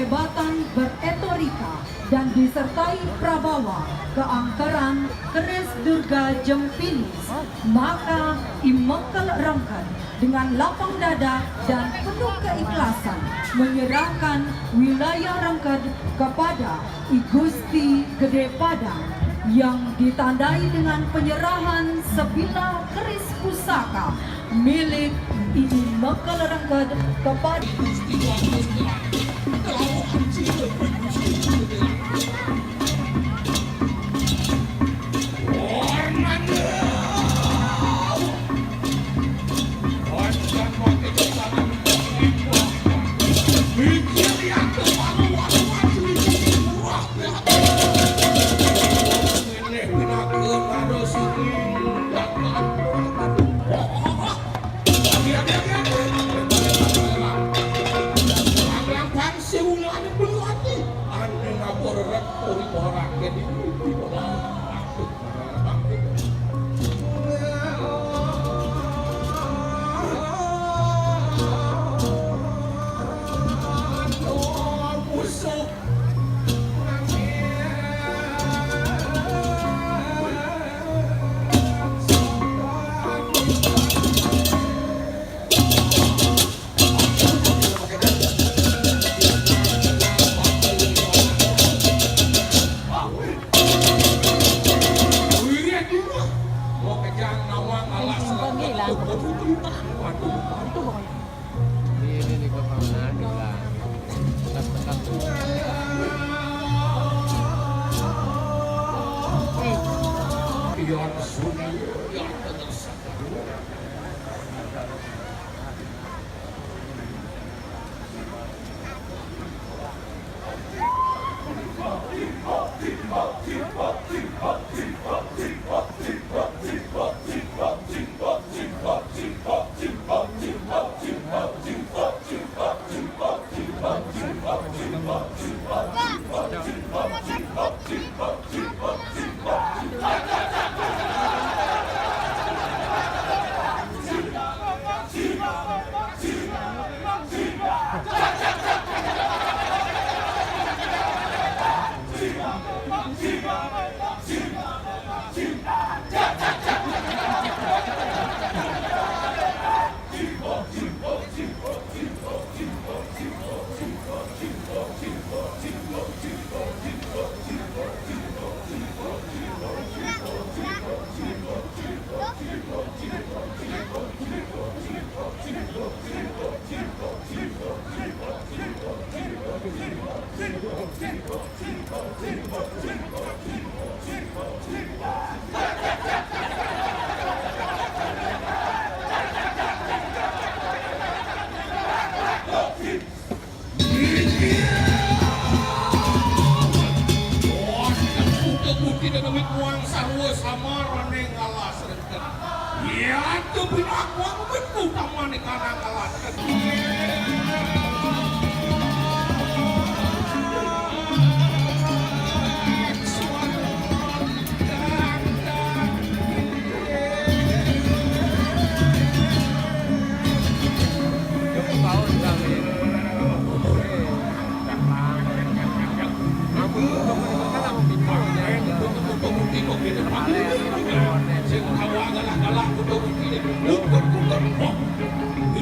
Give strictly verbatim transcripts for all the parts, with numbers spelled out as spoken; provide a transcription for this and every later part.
Jabatan berretorika dan disertai prabawa keangkeran keris Durga Jempinis, maka I Mengkel Rengked dengan lapang dada dan penuh keikhlasan menyerahkan wilayah Rengked kepada I Gusti Gede Padang yang ditandai dengan penyerahan sebilah keris pusaka milik I Mengkel Rengked kepada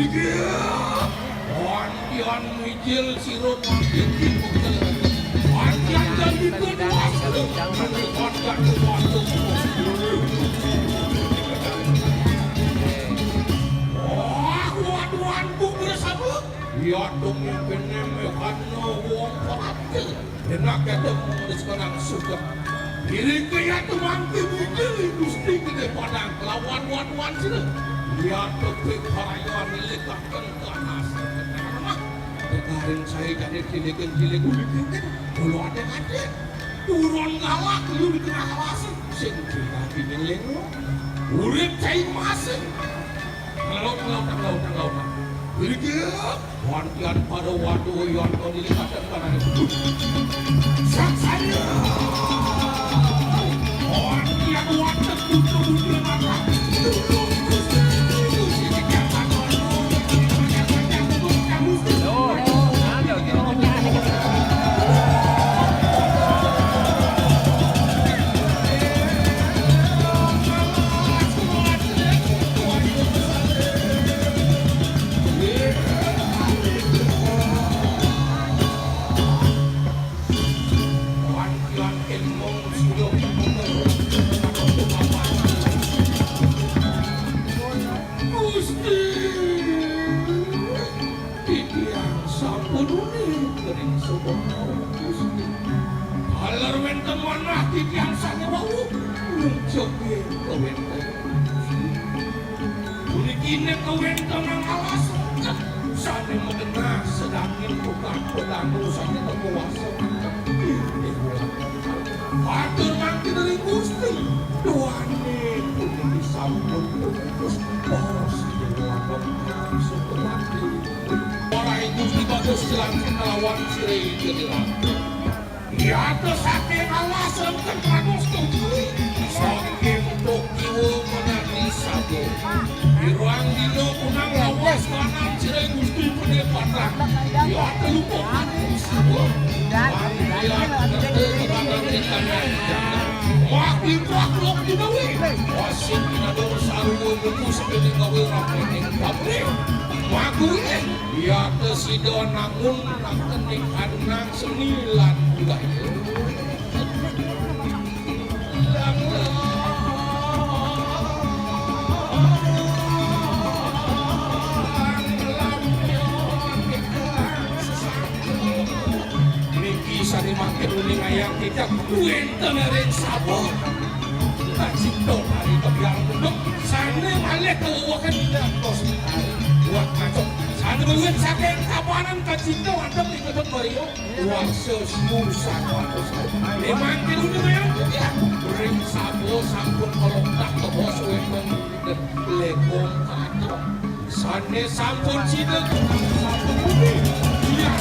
Iki, Wantian mijil sira mangkin. Wantian dadi puas. Wantian kuat. Wah, waduh, antuk bersama. Ya, dong, yang bener, mekano wong pati. Enak ya, dong, sekarang suka. Diri kaya tuh mangkin mijil Gusti Gede Padang. Lawan waduhan sira. Ya, dong, kaya milik. Kekaring saya jadi cilik-cilik ulitin kan. Kalau ada-ada turun ngalak lu di tengah alas. Sing kita pinyeling lu. Urip cai masing. Kalau kalau kalau kalau. Jadi dia wantian pada waduh yang kau dilihat dan pada. Saksanya. Wantian waduh. Tuh, tuh, tuh, tuh, tuh. Tuh, tuh, tuh, tuh, tuh. Tuh, tuh, tuh, tuh, tuh. Taler wénten manah titiang sané wau, nunjuk kawénten. Puniki nék kawéntenan alas sané magenah sedangin tukang pedano sané kakuwasa. Atur mangkin ring Gusti, duaning puniki sampun putus. Ora Gusti Bagus Jelangkung kalawan sira Ida Déwa. Yata saking alas rengkeng pados tungkuli, saking tok kiwa menani sabo. Irwang dina kunang lawas kanan sira Gusti Pune Patah. Yata lupa mati sabo. Mari yata tetep kanan di kanan. Wah, pintak lok dinawi. Wasit pinadong sarwa buku sepening gawe rapening pabrik. Maku eh. Yata sida nangun nangkening adunang seni lan budaya. Niki sané mangkin uning ayang titiang wénten ring sabo. Kacipta kari kebyang munduk, sané malih kawewekan ngantos. Buat kacok. Sané wiwit saking Tabanan kacipta wantep ing Ketut Maria. Warsa siu sang atus. Limang kilo mayang. Ring sabo sampun kaloktak tebos wénten legong kacok. Sané sampun sida sampun bumi. Iya.